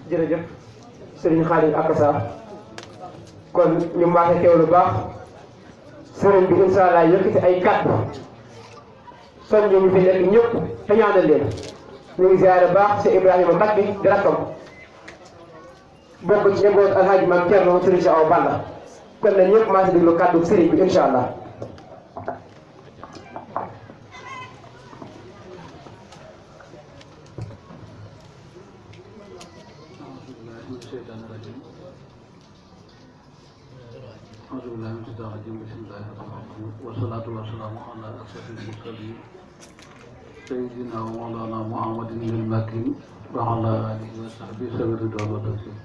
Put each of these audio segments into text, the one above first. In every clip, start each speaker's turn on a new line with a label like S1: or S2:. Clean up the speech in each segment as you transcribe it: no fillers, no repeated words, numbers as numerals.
S1: jërëjëf Serigne Khadim ak sa kon ñu mbaaxee teew lu baax Serigne bi incha allah yëkkati ay kàddu soññ ñu fi nekk ñëpp te ñaanal leen ñu ngi ziare baax si Ibrahima Mbacké di rakkam bokk ci njaboot Alhaji Mame Thierno Serigne Awa Balla kon nag ñëpp maa si déglu kàddu Serigne bi incha allah.
S2: والصلاة والسلام على أشرف المرسلين سيدنا ومولانا محمد المكين وعلى آله وصحبه سبيل الرضا والتسليم.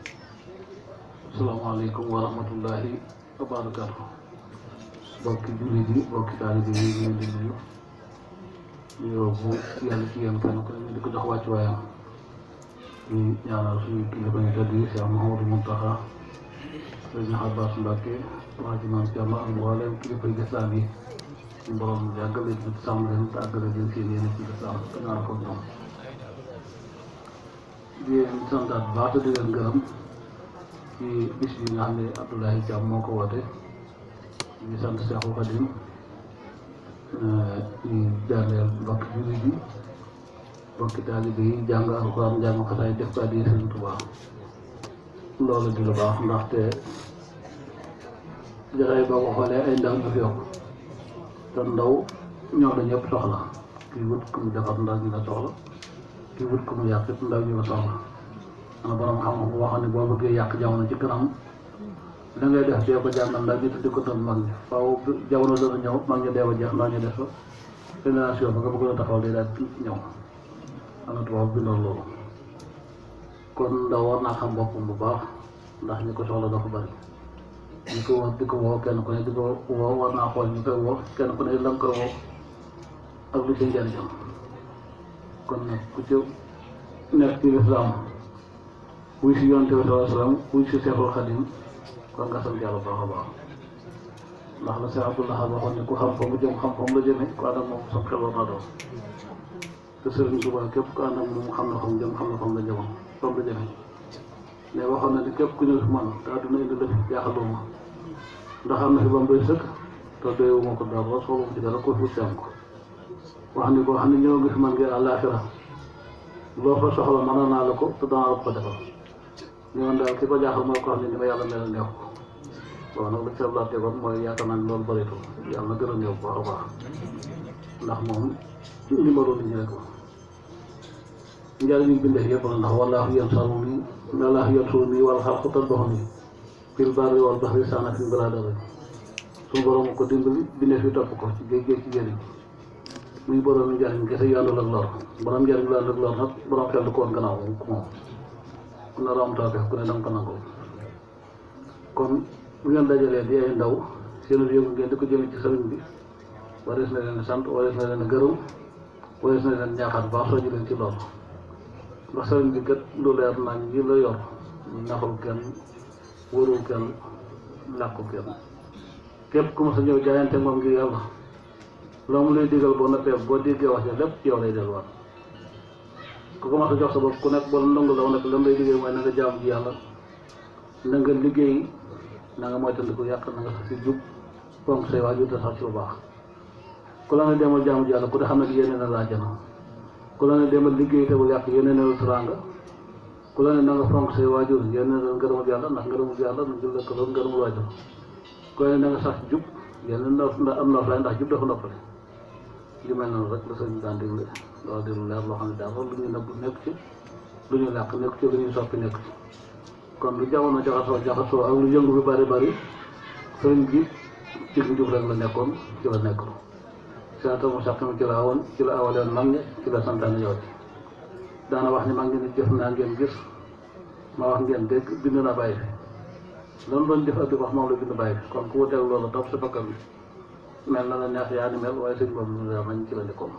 S2: السلام عليكم ورحمة الله وبركاته. bokki jullit yi bokki taalibe yi ñu ngi leen di nuyu bu yàlla ci yéen kenn ku ne di ko jox wàccuwaayam di ñaanal suñu kilifa ñu tëdd yi Cheikh Mouhamadou Mountakha Serigne Abbas Mbacké waa ji Mame Thierno ak mboolem kilifa yi lislaam yi suñu borom yàggale ci sàmm leen te àggale leen seen yéene ci lislaam te ñaan ko ñoom di leen santaat bu baax te di leen gërëm ci bis bi nga xam ne Abdoulaye Thiam moo ko woote di sant Cheikhul Khadim di jaarleel mbokki jullit yi mbokki taalibe yi jàng alxuraan jàng xasaay def ko addiya Sëriñ Tuubaa loolu di lu baax ndaxte jotaay boo ko xoolee ay ndaw ñu fi yokk te ndaw ñoo la ñëpp soxla kii wut ku mu defar ndaw ñu la soxla kii wut ku mu yàq it ndaw ñu la soxla ana borom xam-xam boo xam ne boo bëggee yàq jamono ci kanam da ngay def dee ko jàngal ndaw ñi tuddi ko doon mag ñi faaw jamono dana ñëw mag ñi dee ba jeex ndaw ñi def fa génération ba nga bëgg a taxaw day daal ñëw ana tubaab bi loolu kon ndaw war naa xam boppam bu baax ndax ñi ko soxla dafa bari ñu ko wax di ko woo kenn ku ne di ko woo war naa xool ñu koy woo kenn ku ne la nga koy woo ak lu ci njëriñam kon nag ku ci nekk ci lislaam wuy si yonent bi sallallahu alayhi wa sallam wuy si Seexul Xadim kon nga sant yàlla baax a baax ndax la Seex Abdullah waxoon ne ku xam fa mu jëm xam fa mu la jëmee ku ànd ak moom sam xel war na doon te Sëriñ Tuubaa képp ku ànd ak moom xam na fa mu jëm xam na fa mu la jëmoon fa mu la jëmee mais waxoon na ni képp ku ñëw fi man te àdduna indi la fi jaaxaloo ma ndax am na fi ba mu doy sëkk te doyewuma ko dara soobam ci dara ko fi am ko wax ni koo xam ne ñëw nga fi man ngir àllaaxira loo fa soxla mën naa la ko te dana la ko defal ñëwoon daal ki ko jaaxal mooy ko xam ne ni ma yàlla mel neex ko waaw nag la ci sablaat tegoon mooy yaakaar naa ne loolu bëritu yàlla gën a ñëw bu baax a baax ndax moom numéro nit ñi rek njëriñ ñu bindee yëpp la ndax wallaahu yansuruni wallaahu yansuruni wal xalqu tad'uuni fil barri wal bahri saanatin bilaa darari suñu borom ko dimbali bindee fi topp ko ci géej géej ci njëriñ muy borom njëriñ kese yu àndul ak lor borom njëriñ lu àndul ak lor nag borom xel du ko woon gannaaw moom ku ne ram tawfeex ku ne danga ko nangoo kon bu ngeen dajalee di ay ndaw seen yëngu ngeen di ko jëme ci sëriñ bi warees na leen sant warees na leen gërëm warees na leen ñaaxaat baax soo ñu leen ci loolu ndax sëriñ bi kat lu leer nañ yi la yor naxul kenn wërul kenn làkku kenn képp ku ma sa ñëw jaayante moom ngir yàlla loo mu lay digal boo noppee boo déggee wax ja lépp ci yow lay delluwaat ku ko mas a jox sa bopp ku nekk ba nangu la nekk lan lay liggéey mooy na nga jaamu ji yàlla na nga liggéey na nga moytandiku yàq na nga sax si jub fonk say waajur te sax ci lu baax ku la ne demal jaamu ji yàlla ku ne xam ne yéene na laa jana ku la ne demal liggéey te bul yàq yéene na la teraanga ku la ne na nga fonk say waajur yéene na la ngërëmul yàlla ndax ngërëmul yàlla nu jul lekk loolu ngërëmul waajur ku la ne na nga sax ci jub yéene na am noflaay ndax jub dafa noppale yu mel noonu rek la sëñ daan digle loolu di lu leer loo xam ne daal lu ñu nëbb nekk ci lu ñu làq nekk ci lu ñuy soppi nekk ci kon lu jamono jaxasoo ak lu yëngu bi bari sëriñ bi ci njub rek la nekkoon ci la nekk siraatal mustaqiim ci la awoon ci la awaleen mag ñi ci la santaane yow ci daana wax ni mag ñi ni jëf naa ngeen gis ma wax ngeen dégg bind na bàyyi fi loolu doon jëf ak di wax moom la bind bàyyi fi kon ku wuteeg loolu topp sa bakkan mel na la neex yaa ni mel waaye sëñ boobu lu leer nañ ci la nekkoon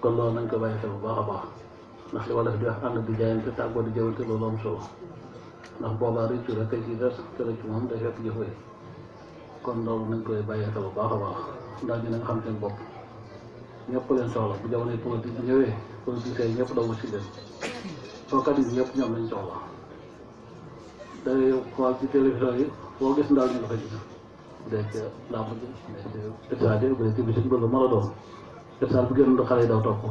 S2: kon loolu nañ ko bàyyi xel bu baax a baax ndax li wala di wax ànd di jaayante tàggoo di jëwante loolu am solo ndax boobaa rëccu rek kay ci des te rëccu moom day fekk jëf kon loolu nañ koy bàyyee xel bu baax a baax ndax ñu nga xam seen bopp ñëpp leen soxla bu jamonoy politique bi ñëwee politiciens yi ñëpp daw si leen fookat yi ñëpp ñoom lañ soxla day xool ci télévision yi foo gis ndaw ñu la ko gis bu dee ca làmb ji bu dee ca stade bu dee ci bitik ba lu mën a doon stade bu génn xale yi daw topp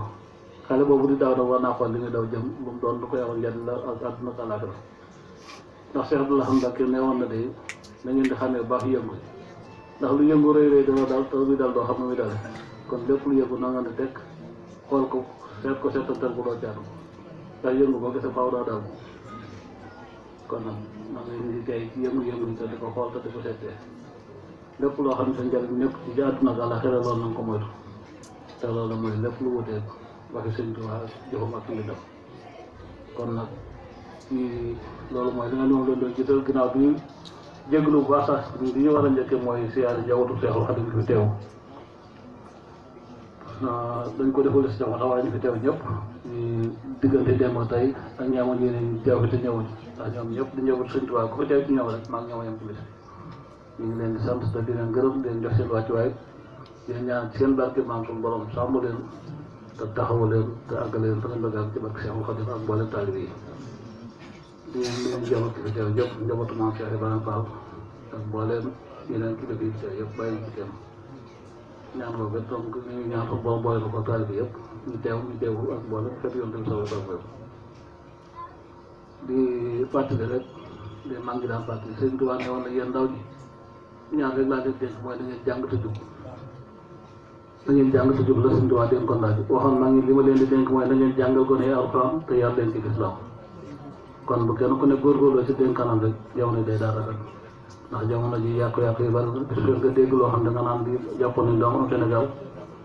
S2: xale boobu di daw war naa xool li muy daw jëm lu mu doon lu ko yawal njëriñ la ak àdduna ak àllaaxira ndax Cheikh Abdoulaye xam Mbacké ne woon na de na ngeen di xamee baax yëngu ndax lu yëngu rëy rëy dana daal te muy dal doo xam ne muy dale kon lépp lu yëngu na nga ne teg xool ko seetantal bu doo caatu ndax yëngu boo gisee faaw daa daal kon nag maa ngi indi kay ci yëngu-yëngu yi te di ko xool te di ko seetee lépp loo xam ne sa njëriñ nekk ci àdduna ak àllaaxira loolu na nga ko moytu te loolu mooy lépp lu wuteeg waxi Sëñ Tuubaa jëfam ak li def kon nag ci loolu mooy li nga ñoom leen doon jiital ginnaaw bi jégalu bu baax sax li ñu war a njëkkee mooy siyaare jawwatu Seexul Xadiim bi fi teew dañ ko defal si jamono waaye ñu fi teew ñëpp ñu diggante démb tey ak ñaamoon yéen teew fi te ñëwuñ ndax ñoom ñëpp di ñëwut Sëñ Tuubaa ku fa teew ci ñoom rek maa ngi ñëw yem ci bis ñu ngi leen di sant te di leen gërëm di leen jox seen wàccuwaay di leen ñaan seen barke maam suñu borom sàmm leen te taxawu leen te àggale leen te ngeen bëgg ak ci barke Seexul Xadiim ak mboolem taalibe yi di leen njaboot fi teew yëpp njabootu maam Cheikh Ibrahima Fall ak mboolem yeneen kilifa yi teew yëpp bàyyi ci kenn ñaan ko benn donc ñu ñaan ko boo boole ko taalibe yëpp ñu teew ak mboolem xeet yoon tamit saw saw di fàttali rek di mag ngi daan fàttali Sëñ Tuubaa ne woon na yéen ndaw ñi ñaan rek laa leen dénk mooy da ngeen jàng te jub da ngeen jàng te jub la Sëñ Tuubaa dénkoon laaj waxoon maa ngi li ma leen di dénk mooy da ngeen jàngal gone yi alxuraan te yar leen ci lislaam kon bu kenn ku ne góorgóorloo ci dénkanam rek jamono day daal rafet ndax jamono ji yàqu-yàqu yi bari bis fekk nga dégg loo xam da nga naan lii jàppoon nañ doomu am Sénégal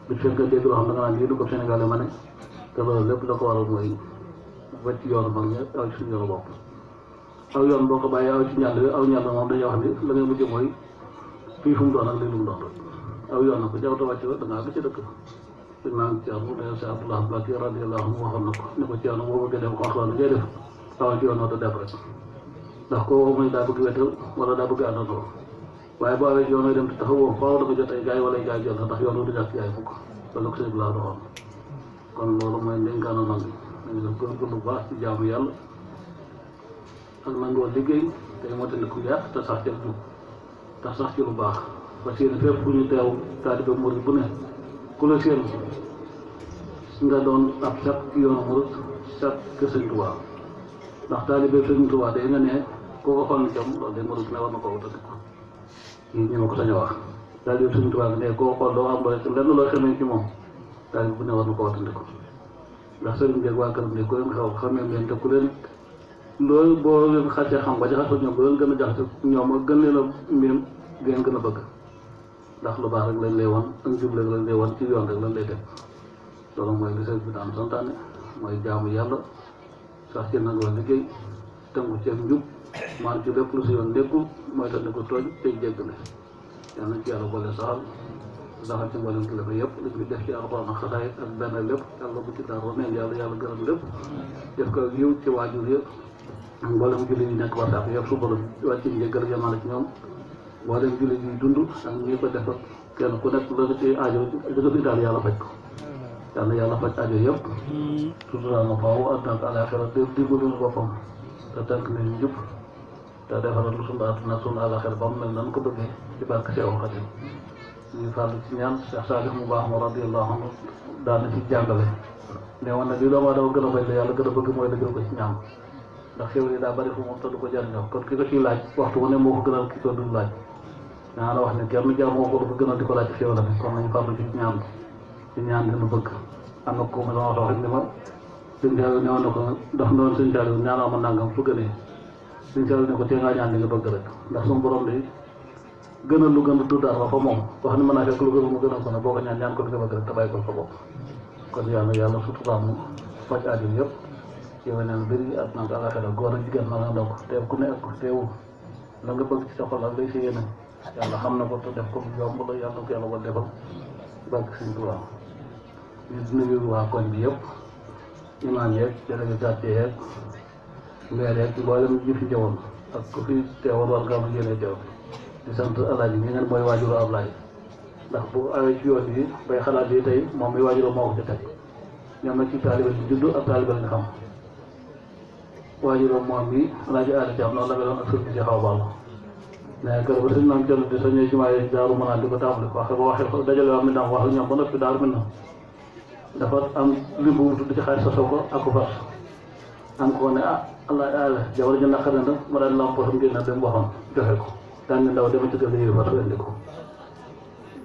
S2: bis fekk nga dégg loo xam da nga naan lii du ko Sénégal yi ma ne te loolu lépp la ko waral mooy wàcc yoonu mag ñi aw ci suñu yoonu bopp aw yoon boo ko bàyyee aw ci ñàll bi aw ñàll moom dañuy wax ni la ngay mujj mooy fii fu mu doon ak lii lu mu doon rek aw yoon na ko jawta wàcc la da ngaa bi ci dëkk suñ maa ngi Ceerno ne Cheikh Abdoulaye Mbacké radiyallahu anhu waxoon na ko ne ko Ceerno boo bëggee dem xonxlaan ngay def awal ci yoon woo te def rek ndax koo mooy daa bëgg wetal wala daa bëgg àndandoo waaye boo awee ci yoon dem te taxawoo faaw da ko jot ay gaay wala ay gaay jël ndax yoon wu du ñàkk gaay mukk loolu ko sëñ bi laa doxoon kon loolu mooy ndénkaanu mag bi nañu def góorgóorlu bu baax ci jaamu yàlla ak nangoo liggéey te motandiku yàq te sax ci jub te sax ci lu baax parce que fépp fu ñu teew taalibe murid bu ne ku la seen nga doon ab sat ci yoonu murid sat ke Sëñ Tuubaa ndax taalibe Sëñ Tuubaa day nga ne koo ko xool jom loolu de murid ne war na ko wutandiku ñu ma ko sañ a wax taalibe Sëñ Tuubaa ne koo xool doo am rek lenn loo xamee ci moom taalibe bu ne war na ko wutandiku ndax sëriñ bi ak waa këram de ku leen xaw xamee leen te ku leen loolu boo leen xasee xam ba jaxasoo ñoom ba leen gën a jaxase ñoom ak gën leen a miin ngeen gën a bëgg ndax lu baax rek lañ lay wan ak jub rek lañ lay wan ci yoon rek lañ lay def loolu mooy li sëriñ bi daan santaane mooy jaamu yàlla sax ci nangoo liggéey tënku ci ak njub maan ci lépp lu si yoon nekkul mooy tax ne ko tooñ tey jéggale yal nañ ci yàlla boole saxal daxal ci mboolem kilifa yëpp li ñu def ci alxuraan ak xasaayid ak benn lépp yàlla bu ci dara neen yàlla gërëm lépp def ko yiw ci waajur yëpp mboolem julli yi nekk war sax yëpp suba la wàcc njëggal yemale ci ñoom mboolem julli yi dund ak ñi ko def ak kenn ku nekk la ci aajo dëgg bi daal yàlla faj ko yàlla faj aajo yëpp sutural na faaw àdduna ak àllaaxira dimbalu boppam te tënk nañu njub te defaral suñu àdduna ak suñu àllaaxira ba mu mel nan ko bëggee ci barke Seexul Xadiim ñu farlu ci ñaan Cheikh Salih mu baax ma radiyallahu anhu daana ci jàngale ne woon na li doomu aadama gën a bañ la yàlla gën a bëgg mooy dëggal ko ci ñaan ndax xew yi daa bari fu moom te du ko jariñoo kon ki ko ciy laaj waxtu wu ne moo ko gënal ki ko dul laaj naa la wax ne kenn jaamoo ko du ko gënal di ko laaj ci xew la bi kon nañu farlu ci ñaan gën a bëgg am na ko ma sama wax rek ni ma sëñ Saliou ne woon na ko ndax noonu sëñ Saliou ñaanoo ma nangam fu gënee sëñ Saliou ne ko tee ngaa ñaan li nga bëgg rek ndax suñu borom de gënal lu gën a tuddaar ba fa moom wax ni mën naa fekk lu gën mu gënal ko ne boo ko ñaan ko di nga bëgg rek te bàyyi ko fa bopp kon yàlla suturaam mu faj aajo yëpp ci weneen bëri àdduna ak àllaaxira góor ak jigéen mag ak ndaw teew ku ne ak teewul la nga bëgg ci sa xol ak lay si yéene yàlla xam na ko te def ko yomb la yàlla ko yàlla ko defal barke Sëñ Tuubaa ñu nuyu waa koñ bi yëpp imaam yeeg délégué quartier yeeg maire yeeg mboolem ñi fi ñëwoon ak ku fi teewoon war ngaa mu yéene teew di sant alaaji mi ngeen mooy waajuru Ablaye ndax bu awee ci yoon yi bay xalaat yi tey moom mi waajuroo moo ko ci teg ñoom nag ci taalibe bi judd ak taalibe lañ xam waajuroo moom mi alaaji aada Thiam noonu la meloon ak sëriñ si xaw ball mais kër ba sëñ maam jënd di soññee jumaa yi daaru mën a di ko tàmbali ko waxe ba waxee dajale waa mi daam wax ñoom ba noppi daaru mën na dafa am lim bu tudd ci xaalis sa sow ko ak ko fas am ko ne allah ala jabar ji naqari na ma daal lamp posam génn dem waxoon joxe ko daan ne ndaw dama ci gën a yëre fas indi ko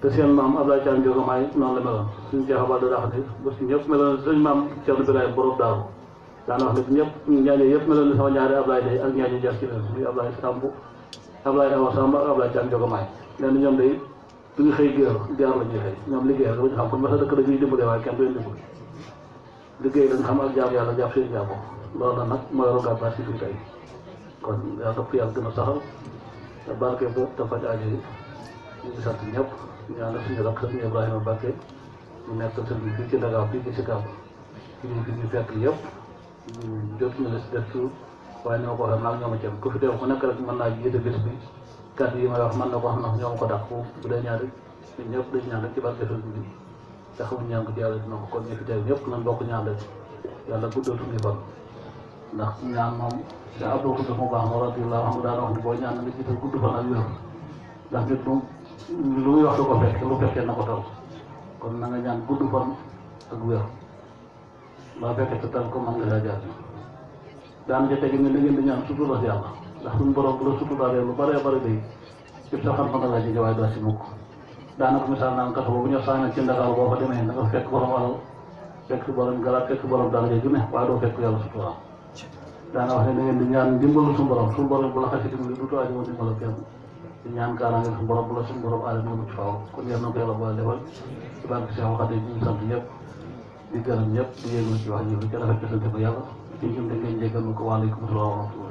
S2: te seen maam Abdoulaye Thiam Jogo maay noonu la meloon suñu jeexabal da dax ni ba si ñëpp meloon suñ maam Thierno Birahim borom daaru daana wax ne ñëpp ñaaño yëpp meloon ni sama ñaari Abdoulaye day ak ñaaño jas ci leen muy Abdoulaye Samb Abdoulaye Awa Samb ak Abdoulaye Thiam Jogo maay nee na ñoom day duñu xëy géer jaar la ñuy xëy ñoom liggéey rek lañu xam kon masa dëkk dañuy dimbale waaye kenn du leen dimbale liggéey lañ xam ak jaam yàlla jàpp seen jàpp loolu la nag mooy rogaat ba si fi tey kon yaa daf yàlla gën a saxal te barke ba te faj aajo yi ñu ngi sant ñëpp ñaanal suñu rakk sëñ Ibrahima Mbacké ñu nekk sëñ bi fii ci Dakar fii ci Sicap fi ñu fekk yëpp jot na la si def suuf waaye ni ma ko waxee maag ñoom a cem ku fi teew ku nekk rek mën naa jiite bés bi kàddu yi may wax mën na ko xam ndax ñoo ma ko dàq foofu bu dee ñaan rek ñun ñëpp dañ ñaan rek ci barke sëñ bi te xamuñ ñaan ko ci yàlla dina ko kon ñu fi teew ñëpp nañ bokk ñaan rek yàlla guddal suñuy fan ndax ñaan moom te Abdou Koudou mu baax ma radiyallahu anhu daan wax ni boo ñaan nga jiital gudd fan ak wér ndax nit moom lu muy wax du ko fekk lu fekkee na ko taw kon na nga ñaan gudd fan ak wér ba fekkee te tal ko mën nga laa jaar daan ca tegi ne li ngeen di ñaan sutura si yàlla ndax suñu borom bu la suturaalee lu bëree bëri day ci sa xam nga laa jege waaye doo si mukk daanaka misaal naan kaso boobu ñoo saana ci Ndakaaru boo fa demee da nga fekk borom alal fekk si borom galaat fekk si borom daraja ju ne waaye doo fekk yàlla suturaam daana wax ne da ngeen di ñaan ndimbalu suñu borom bu la xasee dimbali du aajo ma dimbalu kenn di ñaan kaaraange suñu borom bu la suñu borom aale nga mucc faaw kon yal na ko yàlla boole defal ci barke Cheikh Khadim ñu ngi sant ñëpp di gërëm ñëpp di yéegul ci wax ji lu ca rafet ci sant ko yàlla ci ñun da ngeen jéggal ko waaleykum salaam wa rahmatullah